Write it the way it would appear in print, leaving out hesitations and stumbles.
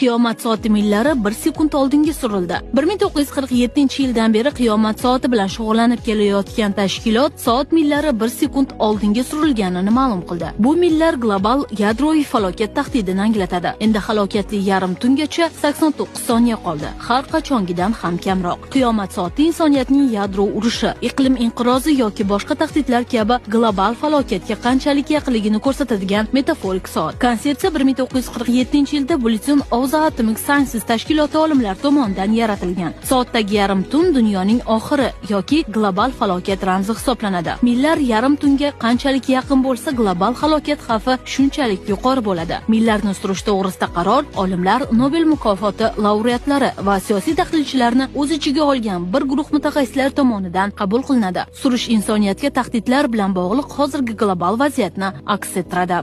Qiyomat soati millari bir sekund oldinga surildi. 1947-yildan beri qiyomat soati bilan shug'ullanib kelayotgan tashkilot soat millari bir sekund oldinga surilganini ma'lum qildi. Bu millar global yadroviy falokat tahdidini anglatadi. Endi halokatli yarim tungacha 89 soniya qoldi. Har qachongidan ham kamroq. Qiyomat soati insoniyatning yadro urushi, iqlim inqirozi yoki boshqa tahdidlar kabi global falokatga qanchalik yaqinligini ko'rsatadigan metaforik soat. Konsepsiya 1947-yilda Bulletin of the Atomic Sciences tashkiloti olimlari tomonidan yaratilgan. Soatdagi yarim tun dunyoning oxiri yoki global falokat ramzi hisoblanadi. Millar yarim tunga qanchalik yaqin bo'lsa, global halokat xavfi shunchalik yuqori bo'ladi. Millarni surish to'g'risida qaror olimlar, Nobel mukofoti laureatlari va siyosiy tahlilchilarni o'z ichiga olgan bir guruh mutaxassislar tomonidan qabul qilinadi. Surish insoniyatga tahdidlar bilan bog'liq hozirgi global vaziyatni aks ettiradi.